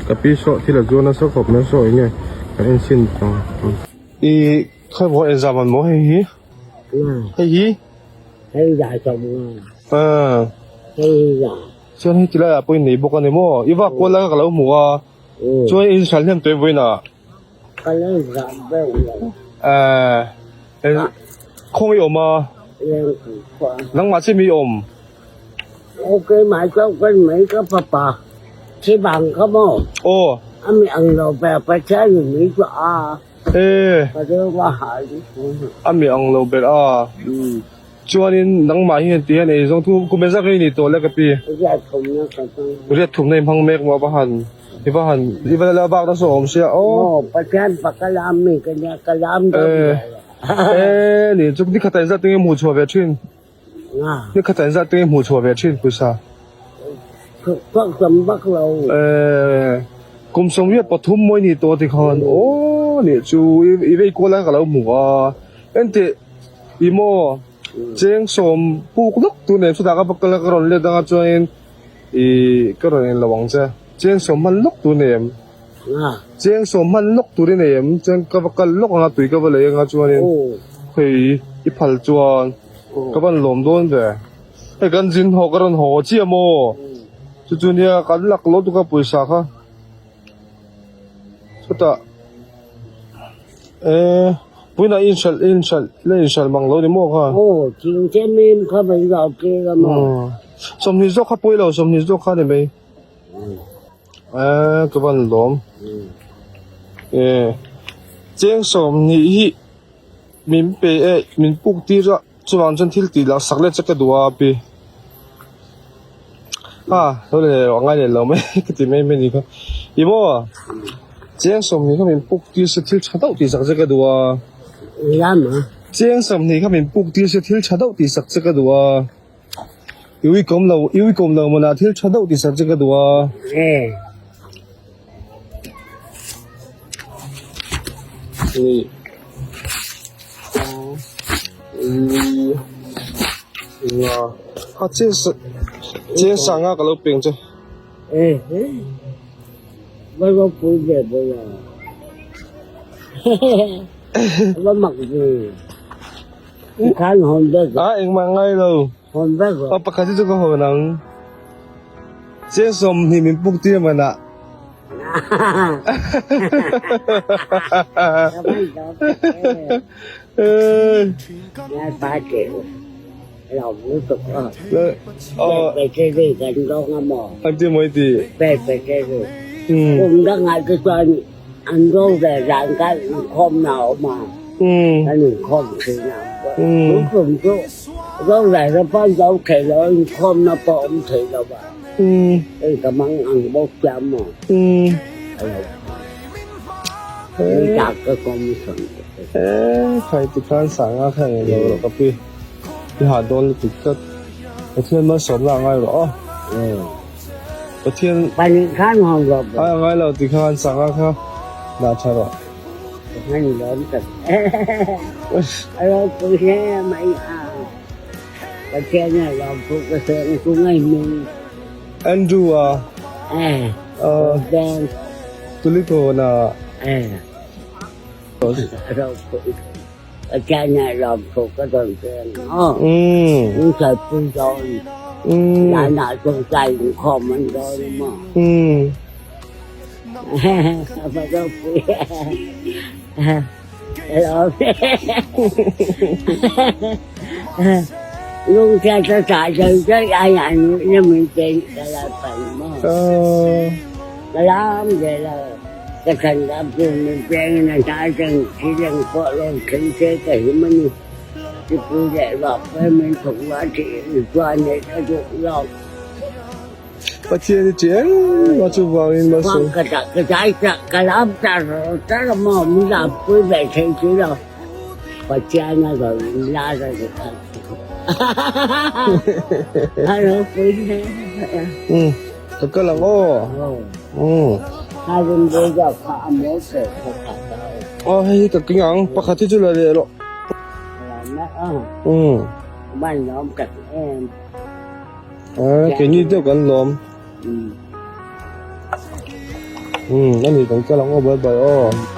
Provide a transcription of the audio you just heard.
Ka pi saw thil a zuan nasa khawp mai saw enge kan en chhin ang. I khawi maw exam an maw hei hi? Hei hi? Hei zah sawm nga. Hei hi zah. Chuan hei tilai ah pawh in nei bawk a ni maw? I vak kual lai kha ka lo hmu a. Chuan in hral hnem tawh em vawiin ah? Ka lo zah deuh lo. Khawngaih i awm a? Nangmah chiah mi i awm? Aw keimah chauh kan mai ka fapa thi bang kha maw? Aw. A mi ang lo ber Pathian in min tuah a. E. Ka rilru a hah hle. A mi ang lo ber a. Chuanin nangmah hi heti hian ei zawng thu kum engzat nge i nih tawh le ka pi? Riat thumna ka hmang. Riat thumna i hmang mek maw va han i va han i va la vak nasa awm sia aw. Aw Pathian pa ka lam mi ka nia ka lam deuh lo. E ni chu ni khat engzat tinge hmuh chhuah ve thin? Ni khat engzat tinge hmuh chhuah ve thin pawisa? Thuk tam vak lo. E kum 83 maw i nih tawh tikhan aw ni chu i vei kual lai ka lo hmu a enteh. I maw? Cheng sawm puk lawk tu nen chutah ka va kal a, ka rawn let anga chuanin i ka rawn en lo ang che. Cheng sawm hman lawk tur nei em? Cheng sawm hman lawk tur i nei em? Chuan ka va kal lawk anga tui ka va lei anga chuanin hei i phal chuan ka van lawm dawn ve. Hei kan zin haw ka rawn haw chiah maw? Chu chu nia kan lak lo tuk a pawisa kha. Chutah e. Puina in hralh in hralh la in hralh mang lo ni maw kha? Aw thing te mim kha mai lo ke la maw. 20 zawk kha pawi lo 20 zawk kha ni mai. Eh ka van lawm. Eh cheng 20 hi min pe e min puk tir a chuvang chuan thil tih lah sak let che ka duh a pi. Ha lo le a ngai leh lo mai ka ti mai mai ni kha. I maw? Cheng 20 kha min puk tir se thil tha deuh tih sak che ka duh a. Lam a. Cheng 20 kha min puk tir se thil tha deuh tih sak che ka duh a. I uikawm lo, i uikawm lo mawnah thil tha deuh tih sak che ka duh a. E. Ni. Li. Nga. Ha cheng sa cheng sanga ka lo peng che. E. Va ropui ve bawk a. Va mak ve. Khan hawn vek. A engmah ngai lo. Hawn vek rawh. A pakhat hi chu ka hawn ang. Cheng 20 min puk tir manah. An ti maw i ti? Khai tikhan sanga kha eng lo rawh ka pi. I hah dawn lutuk tlat. Pathian malsawmna a ngai rawh aw. Pathian ai a ngai lo tikhan sanga kha dah tha rawh. Andrew a Tulikhawn a. Pathian i ṭih eng a chuvangin malsawm. Umm ka kal ang aw. Umm. Aw hei hi ka keng ang pakhat hi chu la leh rawh. Umm. Keini deuh kan lawm. Umm ani kan kal ang aw bye bye aw.